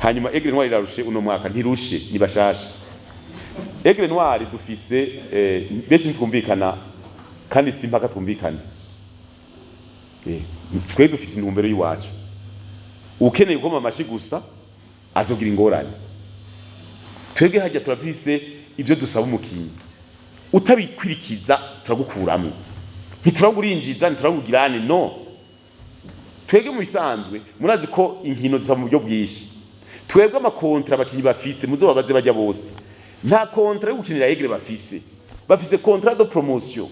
Hanyuma Aigle Noir irarushe uno mwaka? Ntirushe, ni bashasha. Aigle Noir dufise benshi ntitwumvikana, kandi si impaka twumvikane. Twe dufise intumbero y'iwacu. Ukeneye gukoma amashi gusa azogira ingorane. Twebwe hajya turafise ivyo dusaba umukinyi, utabikwirikiza turagukuramwo, ntituragurinjiza, ntituragugira no. Twebwe mu bisanzwe murazi ko inkino zisaba mu buryo bwinshi. Twebwe ama contrats abakinyi bafise, muzobabaze bajya bose, nta contrat yo gukinira Aigle bafise. Bafise contrat de promotion.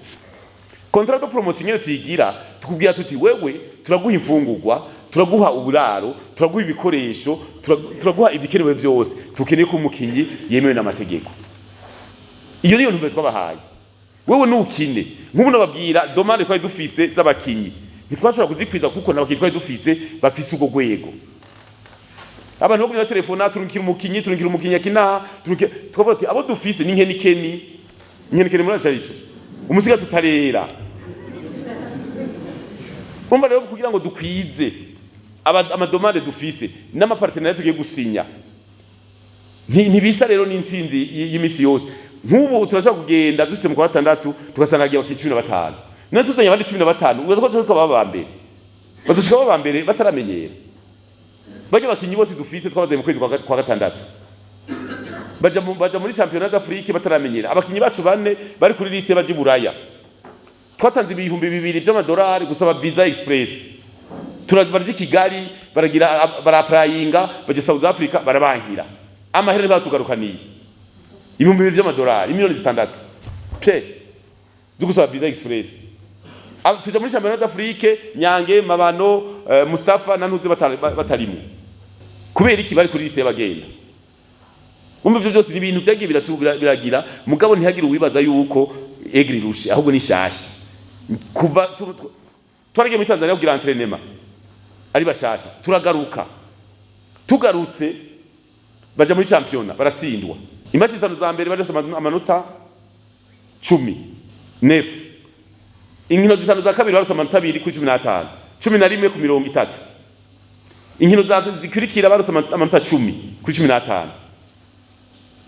Contrat de promotion nyene tuyigira, tukubwira tuti: "Wewe turaguha imfungurwa, turaguha uburaro, turaguha ibikoresho, turaguha ibikenewe byose, tukeneye ko umukinyi yemewe n'amategeko." Iyo niyo ntumbero twabahaye. Wewe nukine. Nk'ubu nababwira demande twari dufise z'abakinyi, ntitwashobora kuzikwiza kuko n'abakinyi twari dufise bafise ubwo rwego. Abantu bagumye telefona: "Turungikira umukinyi, turungikira umukinyi akinaha, turungikira." Tukavuga ati abo dufise ni nkenikeni, nkenikeni. Muri ico umusiga tutarera. Urumva rero, kugira ngo dukwize ama demandes dufise n'ama partenariats tugiye gusinya, ntibisa rero n'intsinzi y'imisi yose. Nk'ubu turashobora kugenda dushitse mu kwa gatandatu, tugasanga hagiye abakinyi 15. None tuzanye abandi 15, ubaza ko tuzoshika baba ba mbere? Bazoshika baba ba mbere bataramenyera. Barya abakinyi bose dufise twabazanye mu kwezi kwa gatandatu, baja muri championnat d'Afrique bataramenyera. Abakinyi bacu bane bari kuri liste baja i Buraya, twatanze 2000 by'amadolari gusaba visa express. Baraja i Kigali, baragira, barapurayinga, baja South Africa, barabankira. Amahera ntibatugarukaniye, 2000 by'amadolari, miliyoni 6 pe zo gusaba visa express. Tuja muri championnat d'Afrique, Nyange, Mabano, Mustafa na Ntuze batarimwo. Kubera iki? Bari kuri liste y'abagenda. Umva, ivyo byose ni ibintu byagiye biragira. Mugabo ntihagire uwibaza yuko Aigle irushe, ahubwo ni shasha. Kuva twaragiye muri Tanzania kugira entraînement ari bashasha, turagaruka. Tugarutse baja muri championnat, baratsindwa. I matchs zitanu za mbere bari bafise amanota 10, neuf. Inkino zitanu za kabiri barose amanota 2 kuri 15, 11 ku 30. Inkino zikurikira barose amanota 10 kuri 15.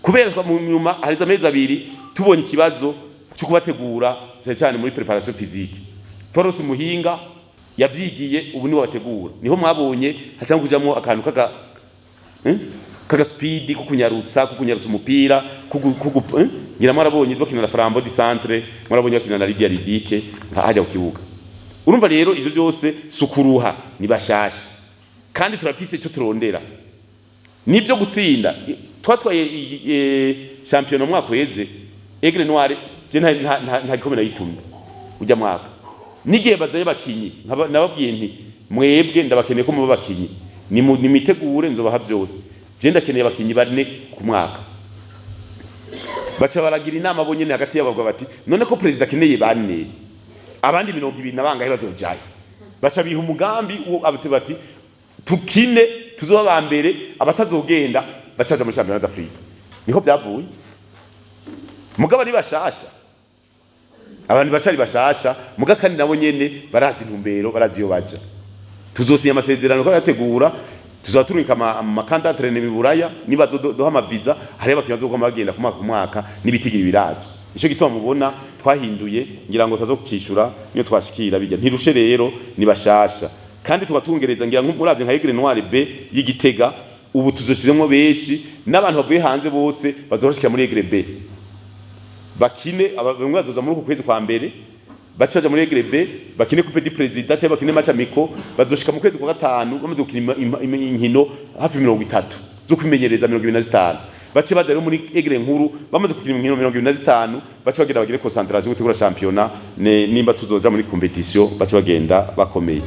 Kubera mu nyuma harize amezi 2, tubonye ikibazo cyo kubategura, cyane cyane muri préparation physique. Twarose umuhinga yavyigiye, ubu niwe bategura. Niho mwabonye hatangwa kujamwo akantu kaga kaga speed ko kunyarutsa umupira kugu. Ngira mwarabonye bakina na Flambeau du Centre, mwarabonye bakina na Lydia Ludic hajya ku kibuga. Urumva rero, ivyo byose sukuruha, ni bashasha, kandi turafise icyo turondera, nibyo gutsinda. Twatwaye championnat umwaka uheze. Aigle Noir je nta gikombe nayitumye ujya mwaka. N'igihe bazaye bakinyi, nababwiye nti: "Mwebwe ndabakeneye ko muba bakinyi, nimitegure, nzobaha byose. Je ndakeneye abakinyi bane ku mwaka." Baca baragira inama bo nyene hagati yabo, bavuga bati: "None ko président akeneye bane, abandi 20 na bangahe bazojayo?" Baca biha umugambi wo abati bati: "Tukine, tuzoba ba mbere, abatazogenda bacaja muri championnat d'Afrique." Niho byavuye. Mugabo ni bashasha, abantu bashari bashasha, muga kandi nabo nyene barazi intumbero, barazi iyo baja. Tuzosinya amasezerano ko arategura, tuzaturika ama camps d'entraînement i Buraya. Niba duha ama visa, hariho abakinyi bazoguma bagenda ku mwaka ku mwaka, n'ibitigiri birazwi. Ico gituma mubona twahinduye, ngira ngo tazo kucishura niyo twashikira bijya. Ntirushe rero, ni bashasha, kandi tubatungereza. Ngira muravye nka Aigle Noir B y'Igitega, ubu tuzoshizemwo benshi n'abantu bavuye hanze bose bazoshikira muri Aigle B bakine. Bamwe bazoza muri uku kwezi kwa mbere, baca baja muri Aigle B bakine Coupe du Président cyangwa bakine match amicaux. Bazoshika mu kwezi kwa gatanu bamaze gukina inkino hafi 30 zo kwimenyereza, 25. Bace baja rero muri Aigle nkuru bamaze gukina inkino 25, bace bagenda bagire concentration gutegura championnat. Nimba tuzoja muri compétition, bace bagenda bakomeye.